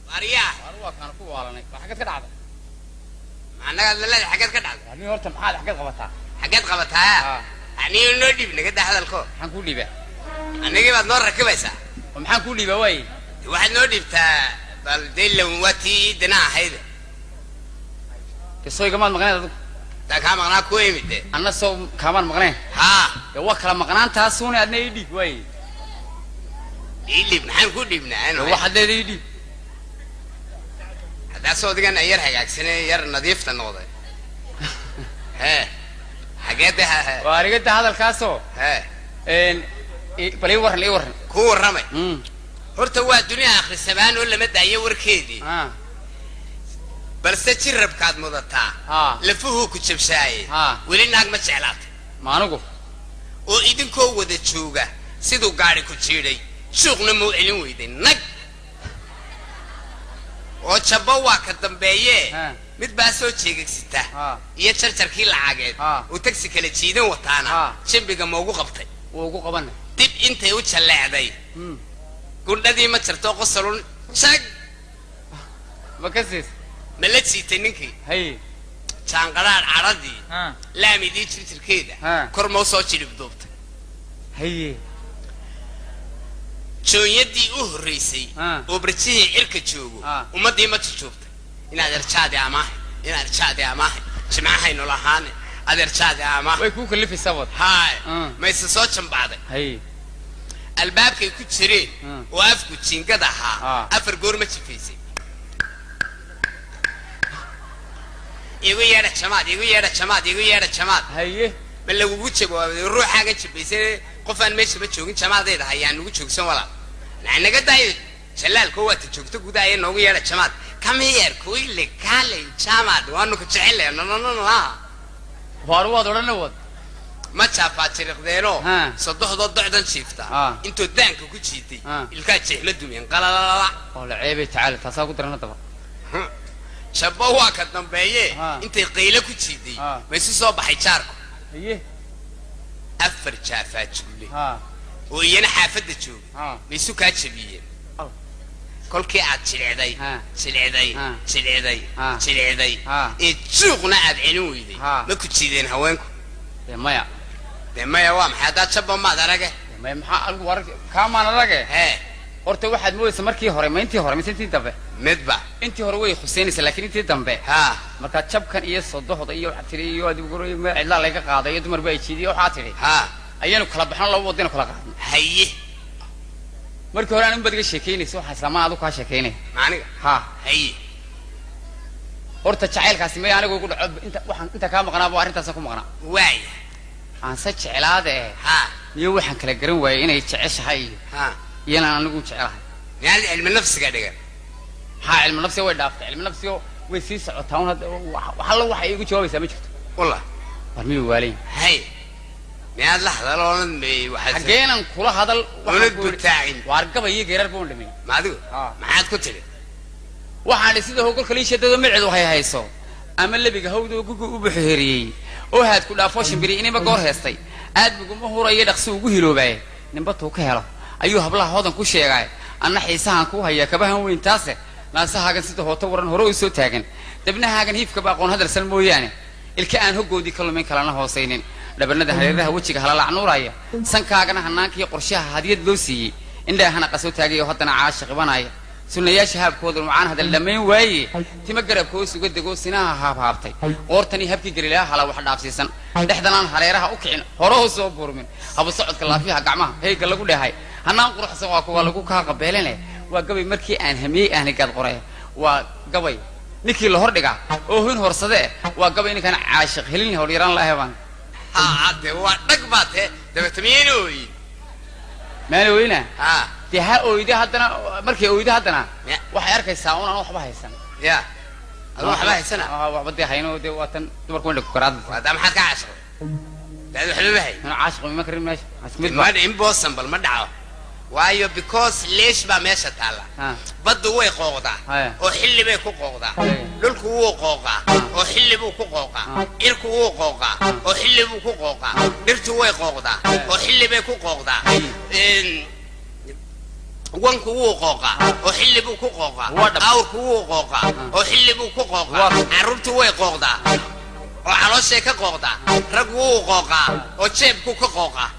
Waaryaa. Waa kaan ku waalanay, waa xagad ka dhacday. Macnagaad laleeda xaggeed ka dhacday? Nin horta maxaad xagad qabataa? Xaggeed qabataa? Aniga noo dhiib, naga daa hadalko. Maxaan kuu dhiibaa? Anigii baad noo rakibaysaa. Oo maxaan kuu dhiibaa waaye? Waxaad noo dhiibtaa bal daylan, waa tii dana ahayd. Dee soo igamaad maqneed adigu. Taa kaa maqnaa ku imid de. Anna soo kaamaan maqneen. Haa. Dee waa kala maqnaantaasuune, adna ii dhiib waaye. Ii dhiib? Maxaan ku dhiibnaa? Dee waxaad leedahay ii dhiib. Haddaa soo digan yar hagaagsanay, yar nadiifta noqday, hee, xagee de? Waa arigada hadalkaasoo. Hee. Bal ii warran, ii warran. Ku warramay. Horta waa dunia akhrisabaan oo lama daayo warkeedii, balse jirabkaad mudataa lafuhuu ku jabshaaye. Weli naag ma jeclaatay? Ma anigu? Oo idinkoo wada jooga siduu gaadhi ku jiidhay, suuqna mau celin weyday nag oo jabbo waa ka dambeeyee. Mid baa soo jeegagsita iyo jarjarkii lacageed oo tagsi kala jiidan wataana jambiga maugu qabtay? Wuu ugu qabana. Dib intay u jalleecday gundhadii ma jarto, qosolun jag. Ma ka siis? Ma la jiitay ninkii? Haye. Jaanqadhaadh cadhadii laamidii jirjirkeeda kor mau soo jidhib duubtay? Haye. Joonyadii u horraysay oo barjihii cirka joogo ummaddii ma jujuubtay? In adeerjaadi amaahay, in adeerjaadi amaahay, jimcahaynu lahaane, adeerjaadi amaahay. Way kuu kalifaysaa wad. Haay. Mayse soo jambacday? Haye. Albaabkay ku jireen oo afku jiingad ahaa afar goor ma jifaysay? Igu yeedha jamaad, igu yeedha jamaad, igu yeedha jamaad. Haye. Ma lagugu jawaabay ruuxaaga jabaysay? Qofaan meeshaba joogin jamaadayda hayaan nugu joogsan walaal, naga daayo jalaalko, waata joogto gudaha ee noogu yeedha jamaad. Come here kuile kaalay jamaad, waanu ku jecel no. Waar waad odhana wad. Ma jaafaa jiriqdeenoo sodohdoo docdan jiifta intoo daanka ku jiitay ilkaa jeexma dumeen qalalala. Oo la ceebay, tacaala, taasaa ku daran haddaba. Jabbo waa ka dambeeye. Intay qaylo ku jiiday ma isu soo baxay jaarku? Haye. Afar jaafaa jugle oo iyana xaafadda joogay ma isu kaa jabiyeen? Kolkii aad jilicday, jilicday, jilicday, jilicday ee juuqna aad celin weyday, ma ku jiideen haweenku? Dee maya. Dee maya waa maxay? Haddaad jabba maad arage. Dee maya, maxaa adigu arag kaamaan arage? Hee. Horta waxaad moodaysaa markii hore, ma intii hore mise intii dambe? Midba. Intii hore way khuseynaysaa, laakiin intii dambe markaa jabkan iyo sodohda iyo waxaa tidhi iyo adigu meel cidlaa laga qaaday iyo dumar ba ay jiidiyo waxaa tidhi ayaanu kala baxno, laba wadaynu kala qaadno. Haye. Markii hore aan in baad iga sheekaynaysa, waxaa islaamaan adigu kaa sheekaynaya. Ma aniga? Ha. Haye. Horta jacaylkaasi may anigu igu dhaco, inta waxaan inta kaa maqnaa bu arrintaasaan ku maqnaa. Waaya. Aanse jeclaade eh niyo waxaan kala garan waayey inay jeceshahay iyo inaan anigu jecelahay. Miyaad cilmi nafsiga dhigan? Maxaa cilmi nafsiga? Way dhaaftay cilmi nafsiga, way sii socotaa un hadda. Wax alla waxay iigu jawaabaysaa ma jirto. Wallah. War miyuu waalay? Haye, miyaad la hadal oonad may waxaad Xaggeenan kula hadal? Waxaan Oonad ku yidhi- butaacin. Waar gabay iyo geerar baan dhamin. Ma adigu? Ha. Maxaad ku tidhi? Waxaan idhi sida hogolka liishadado micidu hay hayso ama lebiga hawdoo gugu u buxuheriyey oo haad ku dhaafoo shimbiri inima goor heestay, aadmiguma hurayo dhaqsi ugu hiloobaye, ninba tuu ka helo ayuu hablaha hodan ku sheegaay. Anna xiisahan kuu hayaa kabahan weyn taase, naasahaagan sida hooto waran hore u soo taagan, dabnahaagan hiifkaba aqoon hadalsan mooyaane, ilka aan hoggoodii ka lumin kalana hoosaynin, dhabanada hareeraha wejiga halalacnuuraya, sankaagana hanaankiiyo qorshaha hadiyad loo siiyey, indhahana qasoo taagay oo haddana caasha qibanaya, sunnayaasha haabkooda macaan hadal dhammayn waaye, tima garabka hoos uga dego, sinaha haabhaabtay, qoortanii habkii gelilaha hala wax dhaafsiisan, dhexdanaan hareeraha u kicin hore u soo buurmin, habu socodka laafiyaha gacmaha heyga lagu dhehay, hanaan quruxsan waa kuwa lagu kaa qabeelene. Waa gabay markii aan hamiyey ahnigaad qoraya, waa gabay ninkii la hor dhigaa oo hin horsade eh, waa gabay ninkaan caashiq helin howlyaraan la hebaan. Ha, dee waa dhag baa tee, dabeeta miyayna ooyin? Maana weyna. Dee ha oyde haddana, markay oyde haddana waxay arkaysaa un aan waxba haysan. Ya, aduu waxba haysana? Waxba dee hayno, dee waa tan dumarku indha ku garaad. Waa daa, maxaad ka caashiqday daad waxba hay? Inuu caashiq ima karin meesha isku mid ma ba. Impossible, ma dhaco. Waayo, because leesh baa meesha taalla. Baddu way qooqdaa oo xilli bay ku qooqdaa. Dhulku wuu qooqaa oo xilli buu ku qooqaa. Cirku wuu qooqaa oo xilli buu ku qooqaa. Dhirtu way qooqdaa oo xilli bay ku qooqdaa. Wanku wuu qooqaa oo xilli buu ku qooqaa. Waa dhab. Awrku wuu qooqaa oo xilli buu ku qooqaa. Carruurtu way qooqdaa oo calooshay ka qooqdaa. Rag wuu qooqaa oo jeebku ka qooqaa.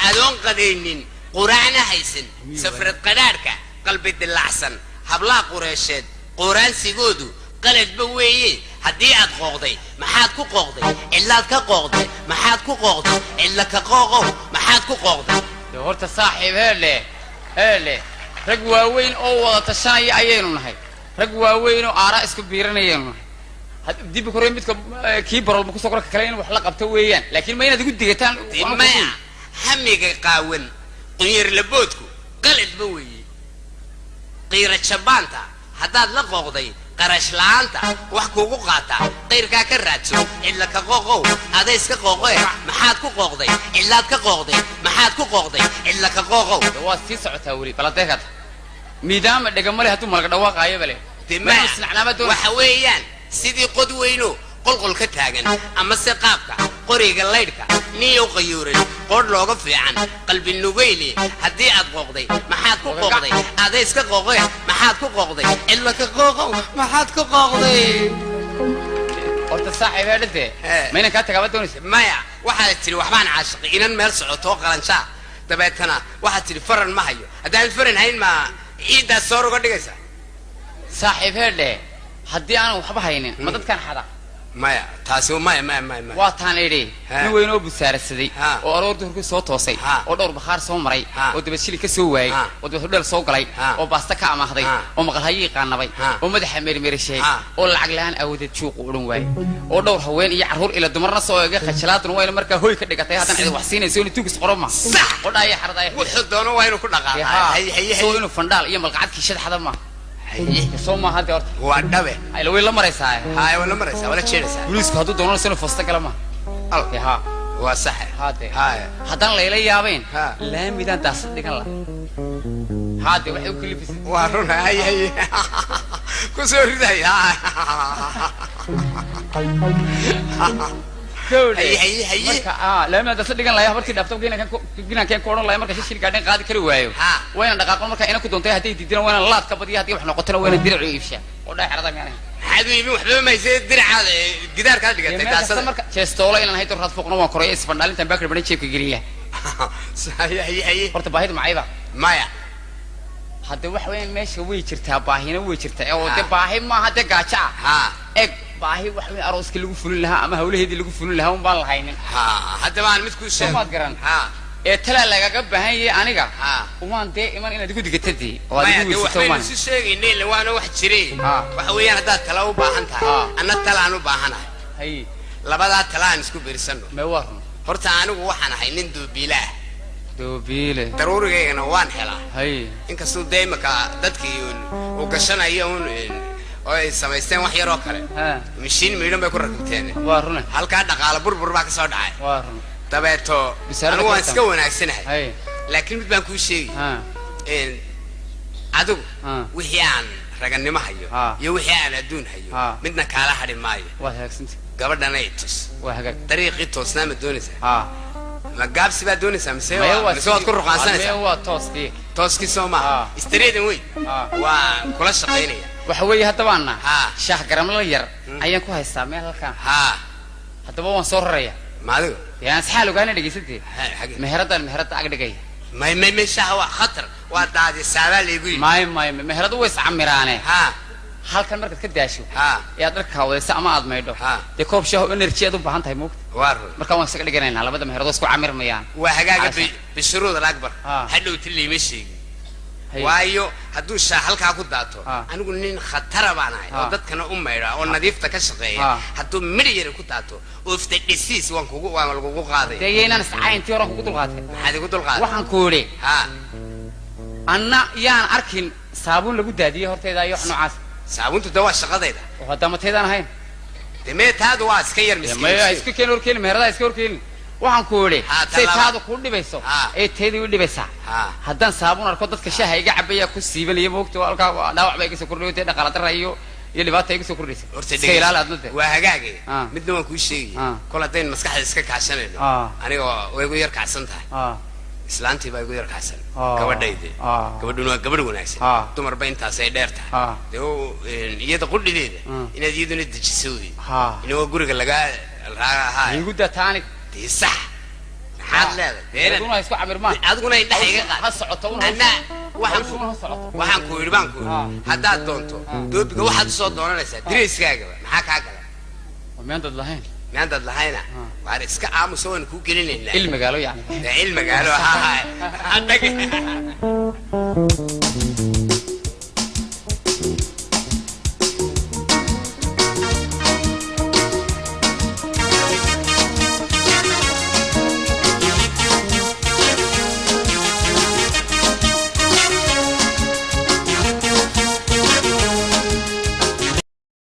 Adoon qadaynin, quraacna haysan, safrad qadhaadhka, qalbi dilaacsan, hablaha Qureysheed qooraansigoodu qaladba weeye. Haddii aad qooqday, maxaad ku qooqday? Cidlaad ka qooqday. Maxaad ku qooqday? Cidla ka qooqow, maxaad ku qooqday? Dee horta saaxiib, heedhe heedhe, rag waaweyn oo wada tashanaya ayaynu nahay, rag waaweyn oo aaraa isku biiranayaynu nahay. Dib kore midka kii barolma kusoo korka kale in wax la qabto weeyaan, laakiin ma inaad igu digataan. Dee maya, hamiga qaawan, qunyar laboodku qaladba weeye. Qiira jabaanta haddaad la qooqday, qarash la'aanta wax kuugu qaata, qayrkaa ka raadso. Cidla ka qooqow, adayska qooqe, maxaad ku qooqday? Cidlaad ka qooqday. Maxaad ku qooqday? Cidla ka qooqow. Dee waad sii socotaa weli baladeekata miidaama dhegamale hadduu malaga dhawaaqaayo bale. Dee ma maya, isnacnaama doonaysa. Waxa weeyaan sidii qod weyno qolqol ka taagan, ama se qaabka qoriga laydhka niyow qayuuran qoodh looga fiican qalbi nugeyle. Haddii aad qooqday, maxaad ku qooqday? Adayska qooqe, maxaad ku qooqday? Cidla ka qooqow, maxaad ku qooqday? Horta saaxiib, heedhade, ma inaan kaa tagaaba doonaysa? Maya, waxaad tidhi waxbaan caashiqay inan meel socotoo qalanjaa, dabeetana waxaad tidhi faran ma hayo. Haddaan faran hayn, ma ciiddaas soor uga dhigaysa? Saaxiib, heedhe, haddii aanan waxba haynin, ma dadkaan xada? Maya, taasi maya, maya, maya, maya. Waa taan idhi nin weyn oo busaarasaday oo aroor duhurkii soo toosay oo dhowr bakhaar soo maray oo dabad shili ka soo waayey oo dabad hudheel soo galay oo baasta ka amaahday oo maqalhayii qaanabay oo madaxa meermeerishay oo lacag la'aan aawadeed juuqu odhan waayey oo dhowr haween iyo carruur ila dumarna soo eega, khajalaaduna wayna markaa hoy ka dhigatay, haddana cid wax siinayso inuu tugis qoro ma qodha iyo xarada. Wuxuu doono waa inuu ku dhaqaaqa. Haye, haye. Soo haye. Inuu fandhaal iyo malqacad kiishad xada ma Haye. Soo maaha dee horta. Waa dhabe. Ila way la maraysaa. Haya, waa la maraysaa, waa la jeedaysaa. Booliisku hadduu doonana inuu foosta gala ma Al. Ha. Waa sax. Hade. Haya. Haddaan layla yaabayn, laamidaan daasad dhigan la haade waxay u kalifisay. Waa run. Haye, haye, ku soo riday. Gawdhe. Haye, haye, haye. Marka laamidaan daasad dhigan lahaa, habartii dhaafto ginaan keen ku odhan lahaa, marka shishil gaadhin qaadi kari waayo, waa inaan dhaqaaqo. Marka ina ku doontay hadday diidana, waa inaan laad ka badiya. Haddii wax noqotona, waa inaan diracu iibshaa oo dhaa xerada miyaan ahayn. Maxaad u iibin? Waxba mayse, diracaad gidaarkaad dhigatay. Meel kasta daasada. Marka jeestoola inaan haydo raad fuuqna waan koraya, isfandhaalintaan baakir badan jeebka geliya. Haye, haye, haye. Horta baahida macayba? Maya. Hadde waxa weeyaan meesha way jirtaa, baahina way jirtaa oo dee baahi maaha dee gaajo ah. Eg, baahi wax weyn arooskii lagu fulin lahaa ama hawlaheedii lagu fulin lahaa un baan lahaynin. Ha, haddaba aan mid kuu sheego. Soomaad garan? Ha. Ee talaa lagaga baahan yahay aniga. Umaan dee iman inaad igu digatadii oo aad Maya, igu dee weysato waxbaynu umaan. isu sheegaynay, ille waana wax jiray. Waxa weeyaan, haddaad tala u baahan tahay, anna talaan u baahanahay. Hay. Labadaa tala aan isku biirsanno. Mee, waa run. Horta anigu waxaan ahay nin duubiila ah. Doobiile. Daruurigaygana waan helaa. Hay. Inkastuu dee imika dadkii uu gashanayo un oo ay samaysteen wax yaroo kale, mishiin miidhan bay ku rakibteen. Waa rune. Halkaa dhaqaalo burbur baa ka soo dhacay. Waa run. Dabeeto Bisaarada anigu waan ka iska wanaagsanahay, laakiin mid baan kuu sheegi. Adigu wixii aan ragannimo hayo iyo wixii aan adduun hayo, midna kaala hadhi maayo. Waad hagaagsanta. Gabadhanay tus. Waa hagaag. Dariiqii toosnaa ma doonaysaa? Ha. Ma gaabsi baad doonaysaa mise Maya, waa mise waad ku ruqaansanaysaa? Maya, waa tooskii. Tooskii soo maaha? Istreedan wey. Waan kula shaqaynaya. Waxa weeye haddabaana shaah garamla yar ayaan ku haystaa meel halkan. Haddaba waan soo raraya. Ma adigo? Dee aan saxaal ogaana, dhegaysatee. Ha, xagee? Meheradaan meherada ag dhigaya. May, may, may, shaha waa khatar, waa daadisaabaa laygu yidhi. May, may, meheradu way iscamiraane. Halkan markaad ka daasho ee aad dharka wadayso ama aad maydho, dee koob shaah oo energy aad u baahan tahay, moogta. Waa run. Marka waan isaga dhiganaynaa, labada meheradoo isku camirmayaan. Waa hagaaga. Caasha. Bishuruud alakbar. Hadhowti liima sheegin. Waayo, hadduu shaah halkaa ku daato, anigu nin khatara baan ahay oo dadkana u maydha oo nadiifta ka shaqeeya. Hadduu midh yara ku daato, oofta dhisiis waan kugu waan lagugu qaadaya. Dee yaynaan iscayntii horaan kugu dulqaatay. Maxaad igu dulqaaday? Waxaan ku idhi, anna yaan arkin saabuun lagu daadiyey hortayda iyo wax noocaas. Saabuntu de waa shaqadayda. Oo haddaa mataydaan ahayn. Dee mee, taadu waa iska yar Dee maya, miskiin. Iska keeni, horkeeni meheradaha, iska horkeeni. Waxaan ku idhi, Ha, say tallaabo. Taadu kuu dhibayso ee teedii u dhibaysaa. Haddaan saabuun arko, dadka shaaha iga cabaya ku siibanaya, moogta halkaa waa dhaawac baa iga soo kordhayo, dee dhaqaala darra iyo dhibaata iga soo kordhaysa. Horta Iska ilaali adna de. Waa hagaage. Midna waan kuu sheegaya. Kol haddaynu maskaxda iska kaashanayno, aniga way igu yar kacsan tahay. Islaantii baa igu yar kacsan. Gabadhayde. Gabadhuna waa gabadh wanaagsan. Dumarba intaasay dheer tahay. Dee iyada qudhideeda inaad iyaduna dejiso wey. Ina waa guriga lagaa raahaa. Igu daa taanig. Dee sax, maxaad leedahay? Dee Aduna ha isku camirmaan. Adiguna indhaha iga qaad. Ha socoto un. Anna waxaan Hawshu ha socoto. Waxaan ku yidhi, baan ku yidhi, haddaad doonto doobiga waxaad usoo doonanaysaa dirayskaagaba, maxaa kaa gala? Waa miyaan dad lahayn? Miyaandaad lahayna? Waar iska aamusa, waanu kuu gelinaynaa. Il magaalo yani. Dee il magaalo, ha ha.